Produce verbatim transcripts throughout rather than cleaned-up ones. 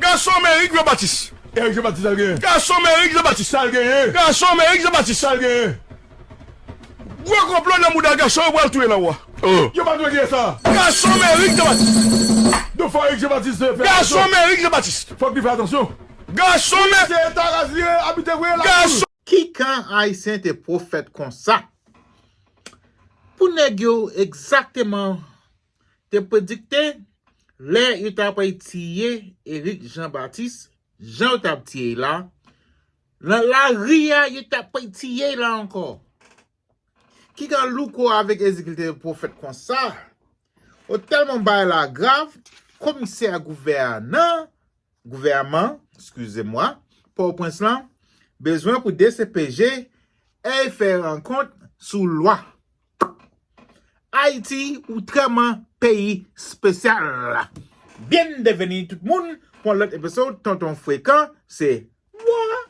Gason m Eric Jean Baptiste. Eric Jean Baptiste al genyen. Gason m Eric Jean Baptiste. Sa l genyen. Gason m Eric Jean Baptiste. Sa l genyen. Gwo konplo nan mouda gason yo pral touye nan wa. Oh. Yo pa dwe gen sa. Gason m Eric Jean Baptiste. Donk fò Eric Jean Baptiste fè atansyon. Gason m Eric Jean Baptiste. Fòk li fè atansyon. Gason m Se Taraz li ye, abite vre la. Gason. Ki kan Ayisyen te pwofèt konsa? Pou nèg yo egzakteman te predikte lè yo t apral tiye Eric Jean Baptiste, jan yo t ap tiye l la, nan lari a, yo t apral tiye l la ankò. Ki kan Louko avèk Ezekil te pwofèt konsa? Yo tèlman bagay la grav, komisè gouvènan gouvèman, eskize mwa, Pòtoprens lan, bezwen pou D C P J al fè rankont sou lwa. Ayiti, outrèman, peyi espesyal. Byenveni tout moun pou yon lòt episode Tonton Frekan, se mwa.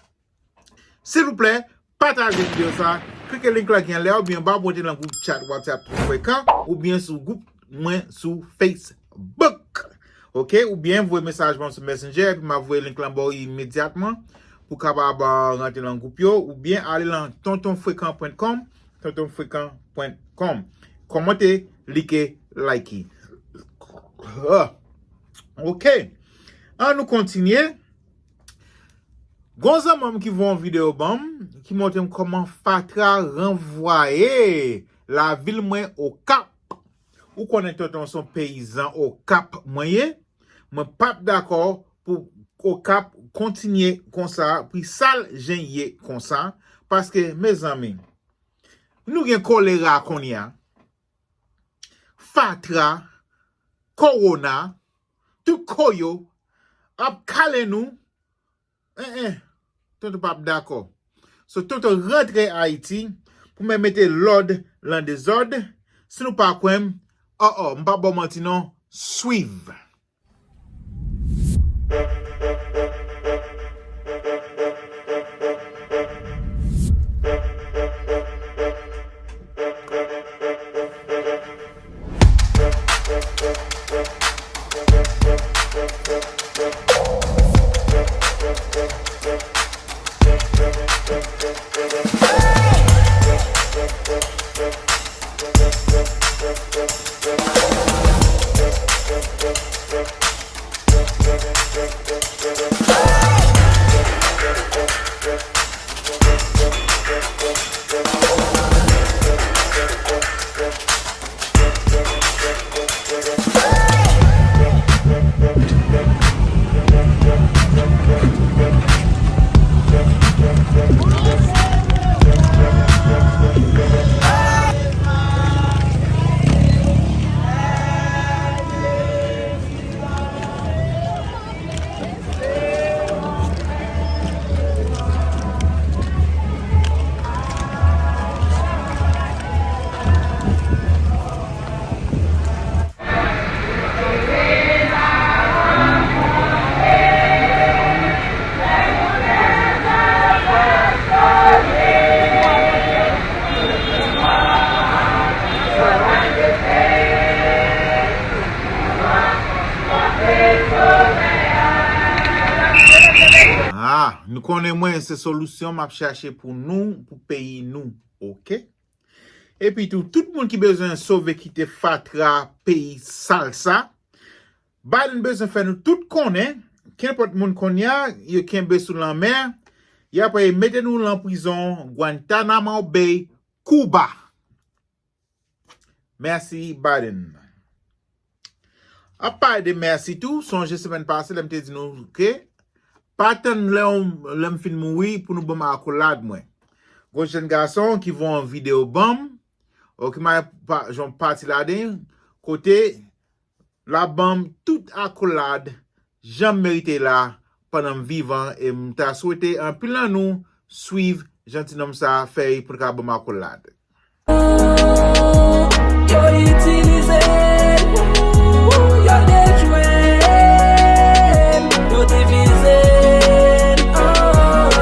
Silvouplè, pataje videyo sa, klike link la ki anlè oubyen anba, pote nan gwoup chat WhatsApp Frekan oubyen sou gwoup mwen sou Facebook. Oke, oubyen voye mesaj ban m sou Messenger epi m ap voye link lan ba w imedyatman pou w kapab, ah, rantre nan gwoup yo oubyen ale nan tonton frekan pwen kòm, tonton frekan pwen kòm. Kòmante, like, like. Ah. Oke. An nou kontinye. Gon zanmi m ki voye yon videyo ban m, ki montre m kòman fatra ranvwaye lavil mwen Okap. Ou konnen tonton se yon peyizan Okap mwen ye. Mwen p ap dakò pou Okap kontinye konsa, pou l sal jan l ye konsa, paske, mezanmi, nou gen kolera kounye a, fatra, kowona, tout koyo ap kale nou. En, en, tonton p ap dakò. So, tonton rantre Ayiti pou mwen mete lòd lan dezòd. Si nou pa kwè m, o, o, m p ap ba w manti non, swiv. Ah, nou konnen mwen se solisyon m ap chache pou nou, pou peyi nou, oke? Epi tou, tout moun ki bezwen sove kite fatra peyi sal sa, Biden bezwen fè nou tout konnen, kenpòt moun kounye a, yo kenbe sou lanmè, y ap mete nou lan prizon Guantanamo Bay, Cuba. Mèsi, Biden. Ap pale de mèsi tou, sonje semèn pase lè m te di nou ke pa tann lè w, lè m fin mouri pou nou ban m akolad mwen. Gon jèn gason ki voye yon videyo ban m, oke, m pa jan pati ladan, kote l ap ban m tout akolad jan m merite la pandan m vivan, e m ta swete anpil nan nou swiv jan ti nonm sa fè pou l ka ban m akolad. Yo itilize m, yo dechwe m, yo divize m, oh.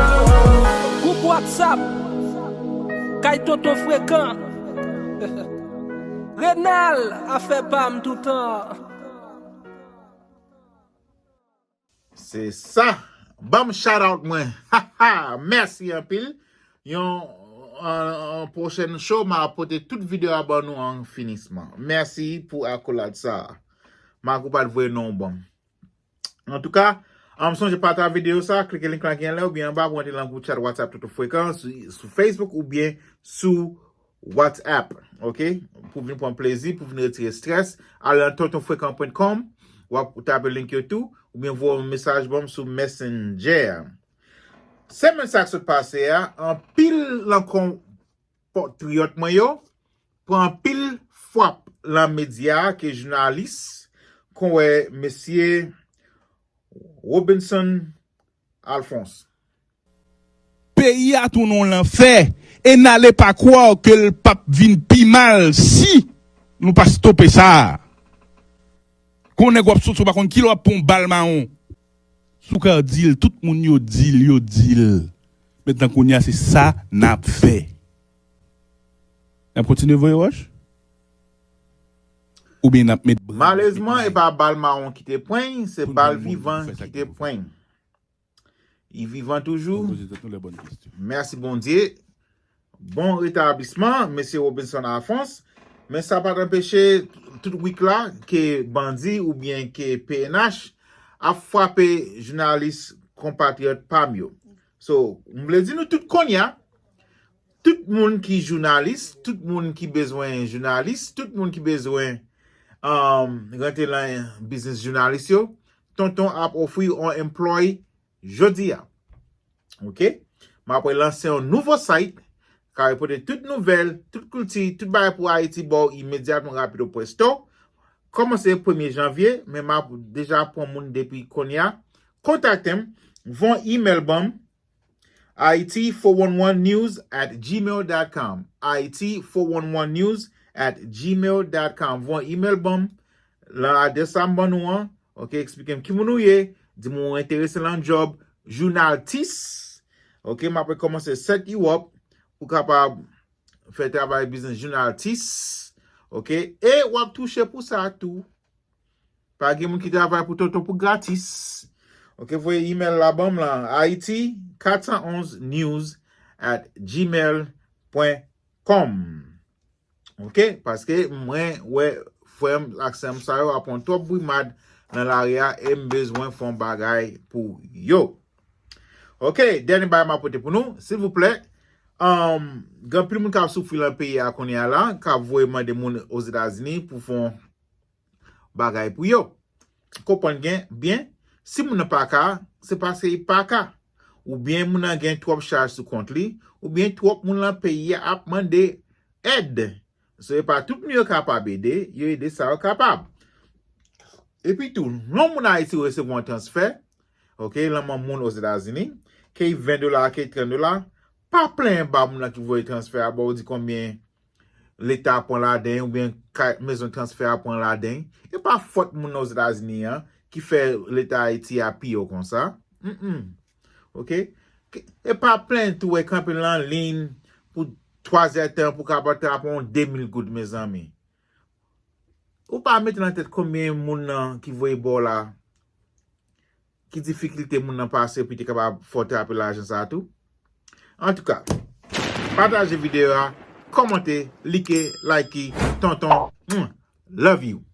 Gwoup WhatsApp kay Tonton Frekan. Renal, afè pa m toutan. Se sa. Ban m shout out mwen. Ha ha. Mèsi anpil. Yon an, an pwochèn show, m a pote tout videyo a ban nou an finisman. Mèsi pou akolad sa a. Marco pa t voye non w ban m. Antouka, um, sonje pataje videyo sa, klike link la ki anlè oubyen anba pou antre nan gwoup chat WhatsApp Tonton Frekan sou, sou Facebook oubyen sou WhatsApp, ok? Pou vin pran plezi, pou vin retire strès, al nan tonton frekan pwen kòm, w ap tape link yo tou, oubyen voye yon mesaj ban m sou Messenger. Semèn sa k sot pase a, anpil nan konpatriyòt mwen yo pran anpil fwap nan medya ke jounalis, kon wè mesye Robinson Alphonse. Peyi a tounen yon lanfè e n ale pa kwè ke l p ap vin pi mal si nou pa stope sa. Kon nèg w ap soti, w pa konn kilè w ap pran yon bal mawon. Si w ka di l, tout moun yo di l, yo di l. Mentnan kounye a se sa n ap fè. N ap kontinye voye wòch? Oubyen n ap met bran? Malezman, e pa bal mawon ki te pran l, se bal vivan ki te pran l. Li vivan toujou. Mèsi Bondye. Bon retablisman, mesye Robinson Alphonse. Men sa pa t anpeche tout wik la ke bandi oubyen ke P N H ap frape jounalis konpatriyòt pa m yo. So, m vle di nou tout kounye a, tout moun ki jounalis, tout moun ki bezwen jounalis, tout moun ki bezwen um, rantre nan biznis jounalis yo, Tonton ap ofri yon employ jodi a. Ok? M ap lanse yon nouvo site, ka repote tout nouvèl, tout kilti, tout bagay pou Ayiti ba w imedyatman, rapido presto. Kòmanse premye janvye, men m ap deja pran moun depi kounye a. Kontakte m, voye yon imèl ban m, Haiti four one one news at gmail dot com. Haiti four one one news at gmail dot com. Voye yon imèl ban m, nan adrès sa m ban nou an. Ok, eksplike m ki moun ou ye, di m ou enterese nan djòb jounaltis. Ok, m ap rekòmanse set you up pou kapab fè travay biznis jounaltis. Ok, e w ap touche pou sa tou. Pa gen moun ki travay pou Tonton pou gratis. Ok, voye imèl la ban m lan, Haiti quatre cent onze news at gmail point com. Ok, paske mwen wè frè m ak sè m sa yo ap pran twòp brimad nan lari a e m bezwen fè yon bagay pou yo. Ok, dènye bagay m ap pote pou nou, silvouplè. Um, gen anpil moun k ap soufri nan peyi a kounye a la, k ap voye mande moun Ozetazini pou fè yon bagay pou yo. Konprann gen byen, si moun nan pa ka, se paske li pa ka. Oubyen moun nan gen twòp chaj sou kont li, oubyen twòp moun nan peyi a ap mande èd. So, e pa tout moun yo kapab ede, yo ede sa yo kapab. Epi tou, yon moun Ayiti resevwa yon transfè, ok, lan men moun Ozetazini, ke ven dola, ke trant dola, pa plenyen ba moun nan ki voye transfè a ba w, di konbyen Leta pran ladan l, oubyen mezon transfè a pran ladan l. E pa fòt moun nan Ozetazini an ki fè Leta Ayiti a pi yo konsa. Mm-mm. Ok? E pa plenyen tou wè kanpe nan liy pou twazè tan pou kapab trape yon de mil goud, mezanmi. Ou pa mete nan tèt konbyen moun nan ki voye ba w la, ki difikilte moun nan pase pou te kapab fè w trape lajan sa tou. Antouka, pataje videyo a, kòmante, like, like, tonton, mm, love you.